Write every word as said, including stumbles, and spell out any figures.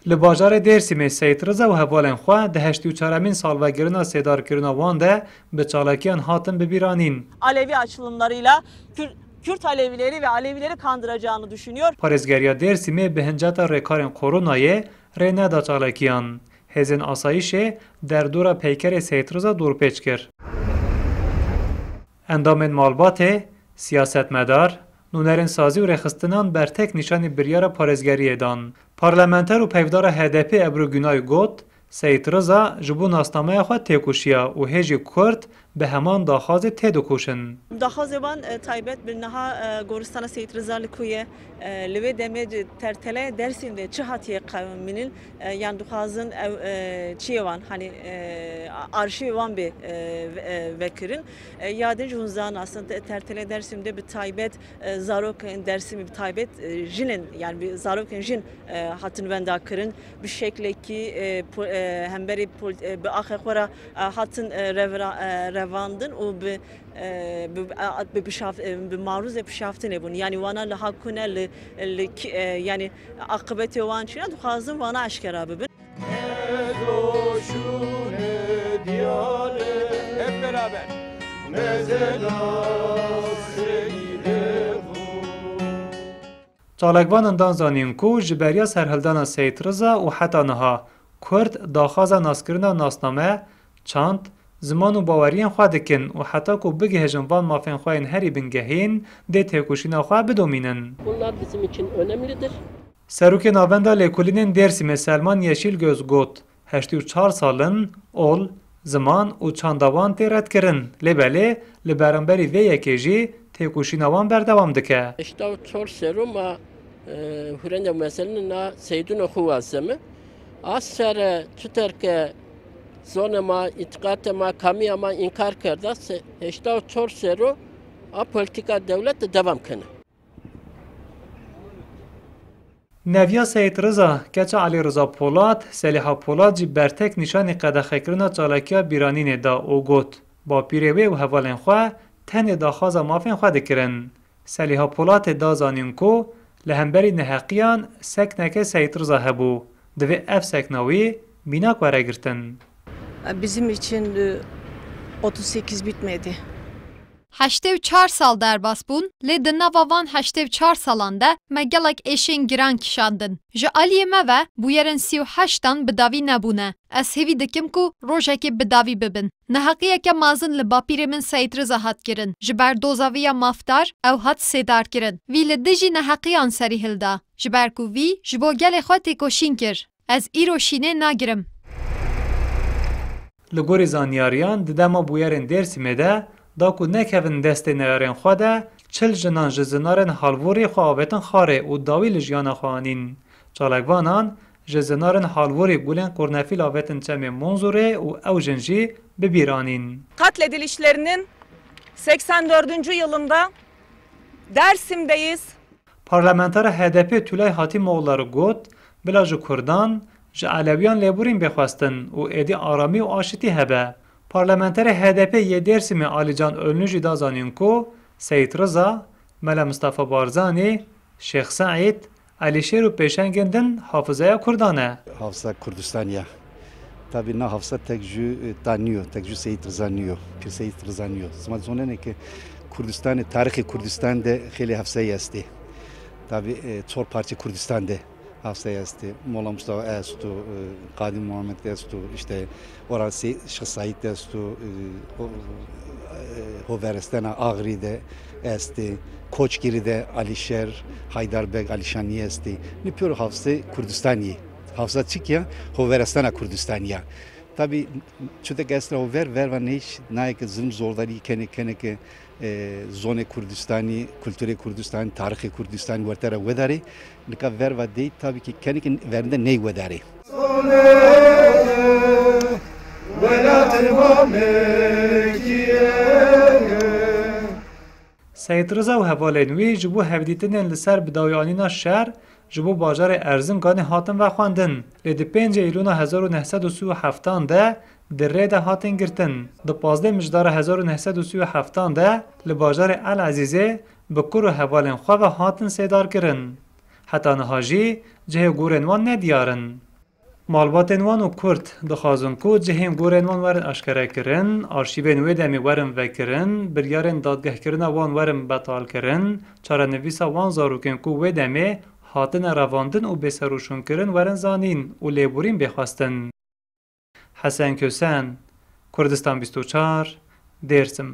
Li bajarê Dêrsimê Seyîd Riza û hevalên xwe di heştê û çaremîn salvegirina sêdarkirina wan de bi çalakiyan hatin bibîranîn. Alevi açılımlarıyla Kür-, Kürt Alevileri ve Alevileri kandıracağını düşünüyor. Parêzgeriya Dêrsimê bi hinceta rêkarên koronayê rê neda çalakiyan. Hêzên asayîşê derdora peykerê Seyîd Riza dorpêç kir. Endamên malbatê, siyasetmedar, nûnerên sazî û rêxistinan bertek nîşanî biryara parêzgeriyê dan. Parlamenter û peyvdara H D P Ebru Günay got, Seyîd Riza ji bo nasnameya xwe têkoşiya û hê jî Kurd bi heman daxwazê têdikoşin. Daxwazê wan, e, taybet bi niha, e, goristana Seyîd Riza li ku ye, e, li wê demê di tertele Dêrsim de çi hatiye qewimînin, e, yan dixwazin ew, e, çiyê wan, hani, e, arşîvê wan bê, e, ve-, e, vekirin. E, ya din jî hûn zanasin, te-, tertele Dêrsim de bi taybet, e, zarokên Dêrsimî, bi taybet, e, jinên, yani bi zarokên jin, e, hatin wenda kirin. Bi şeklekî, e, po-, e, hemberî pol-, e, bi axê xwe re, e, hatin, e, revra-, e, revandin û bi, e, bi, e, bi bişaf-, e, bi marûzê bişaftinê bûn. Yani wana li hakune li, li ki-, e, yani aqibetê wan çi ne, dixwazin wana eşkera bibin. Hep beraber. Çalakvanan dan zanîn ku ji beriya serhildana Seyîd Riza û heta niha Kurd daxwaza naskirina nasname, çand, ziman û baweriyên xwe dikin û heta ku bigihêjin van mafên xwe yên herî bingehîn, dê têkoşîna xwe bidomînin. Bunlar bizim için önemlidir. Serokê Navenda Lêkolînên Dêrsimê Selman Yeşîlgöz got, heştê û çar sal in ol, ziman û çanda wan tê redkirin, lê belê li beramberî vê yekê jî têkoşîna wan berdewam dike. Heştê û çar serû ma, e, hurenda meselin na seydûna xwe wazeme. A sere çiter ke zone ma, îtiqate ma, kamiya ma înkar kerda, se-, heştê û çar serû a politika dewlet de devam kene. Neviya Seyîd Riza, keça Elî Riza Polat, Selîha Polat jî bertek nîşanî qedexekirina çalakiya bîranînê da û got, bapîrê wê û hevalên xwe tenê daxwaza mafên xwe dikirin. Selîha Polatê da zanîn ku li hemberî neheqiyan sekneke Seyîd Riza hebû, divê ev sekna wî mînak were girtin. Bizim için, e, otuz sekiz bitmedi. Heştê û çar sal derbas bûn, lê di nava van heştê û çar salan de me gelek êşên giran kişandin. Ji aliyê me ve bûyerên sî û heştan bi dawî nebûne. Ez hêvî dikim ku rojekê bi dawî bibin. Neheqiyeke mezin li bapîrê min Seyîd Riza hat kirin. Ji ber doza vî ya mafdar ew hat sêdarkirin. Vî li dijî neheqiyan serî hilda. Ji ber ku vî ji bo gelê xwe têkoşîn kir. Ez îro şînê nagirim. Li gorî zanyariyan, di dema bûyerên Dêrsimê de da ku nekevin destê neyarên xwe de, çil jinan ji zinarên halvorî xwe avêtin xarê û dawî li jiyana xwe anîn. Çalakvanan ji zinarên halvorî gulên qurnefîl avêtin çemê Munzurê û ew jin jî bi bîr anîn. Katledilişlerinin seksen dördüncü yılında Dersim'deyiz. Parlamentera H D P Tülay Hatimoğulları got, bila ji Kurdan, ji Elewiyan lêborîn bê xwestin û êdî aramî û aşitî hebe. Parlamenterê H D P yê Dêrsimê Alican Önlü jî da zanîn ku Seyîd Riza, Mela Mustafa Barzanî, Şêx Seîd, Elîşêr û pêşengên din hafizeya Kurdan e. Hafsa Kurdistan ya. Tabî na hafsa tek ji, e, ta niyo, tek ji Seyîd Riza niyo, Pîr Seyîd Riza niyo. Sima zonene ke Kurdistanê, tarîxê Kurdistan de xêlê hafsayê estê. Tabî, e, çor parçe Kurdistan de hafsayê estê. Mola Mustafa esto, e, Qadî Muhammed esto, işte, Ora Sê-, Şêx Seîd esto, e, o, e, Hoverestena Axrî de estê, Koçgirî de Alîşer, Haydar Beg, Alîşanî estê. Ni pêro hafsê Kurdistanî. Hafsa çik ya? Hoverestena Kurdistanî ya. Tabî, çutek estra hover, verva neyş, nayê ke zilm zordarî kenê, kenê ke, e, zonê Kurdistanî, kulturê Kurdistanî, tarîxê Kurdistanî werte re wedarê. Nika verva dey, tabî ki kenê ke verinde ney wedarê. Seyîd Riza û hevalên wî ji bo hevdîtinên li ser bidawiyanîna şer ji bo bajarê Erzinganê hatin vexwendin. Lê di pêncê Îlona hezar û neh sed û sî û heftan de di rê de hatin girtin. Di pazdeh Mijdara hezar û neh sed û sî û heftan de li bajarê El Ezîzê bi kur û hevalên xwe ve hatin sêdarkirin. Heta niha jî cihê gorên wan nediyar in. Malbatên wan û Kurd dixwazin ku cihên gorên wan werin eşkerekirin, arşîvên wê demê werin vekirin, biryarên dadgehkirina wan werin betalkirin, çarenivîsa wan zarokên ku wê demê hatine revandin û bêserûşûnkirin werin zanîn û lêborîn bê xwestin. Hesen Kösen, Kurdistan bîst û çar, Dêrsim.